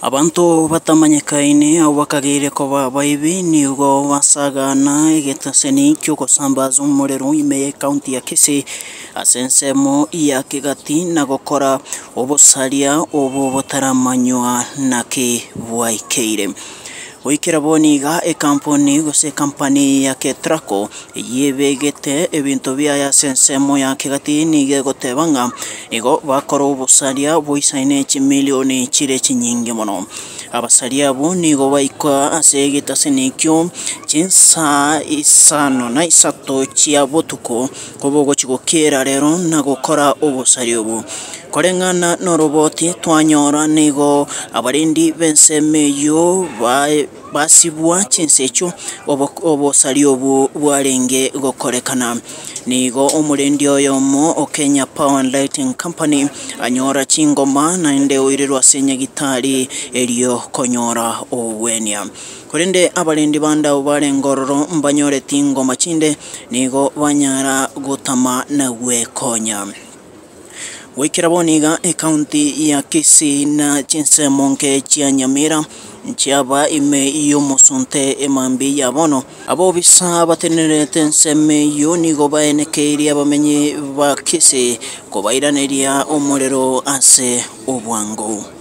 Abanto batamanyekaini abwo bakageire koba abaibi nigo basagana egetaseni ki'ogosambaza omorero ime y'ecounty ya Kisii ase ensemo ya Kegati na gokora obosaria obo botaramanywa naki bwaikeire. Goikera bono iga ekampuni gose ekampani ya Ketraco eyio ebegete ebinto biaye ase ensemo ya Kegati nigo egoteba ng'a nigo bakora obosaria boisaine chimilioni chire chinyinge mono. Abasaria abwo nigo baikwa ase egetaseni ekio chinsaa isano na isato chia botuko, kobogochia gokiera rero na gokora obosaria obwo. Koreng'ana noroboti twanyora nigo abarendi b'ensemo eyio basibwa chinsa echio obosaria obwo bwarenge gokorekana. Nigo omorendi oyomo o Kenya Power and Lighting Company anyora chingoma naende oirerwa ase nyagitari erio konyora obogwenia. Korende abarendi bande abwo barenge ororo mbanyoreti ingoma chinde, nigo banyara gotama na gwekonya. Goikera bono iga ecounty ya Kisii na chinsemo nke chia Nyamira nchiaba ime y'omosunte emambia ya bono. Abobisa batenenerete ensemo eyio nigo baenekeirie abamenyi ba Kisii kobairaneria omorero ase obwango.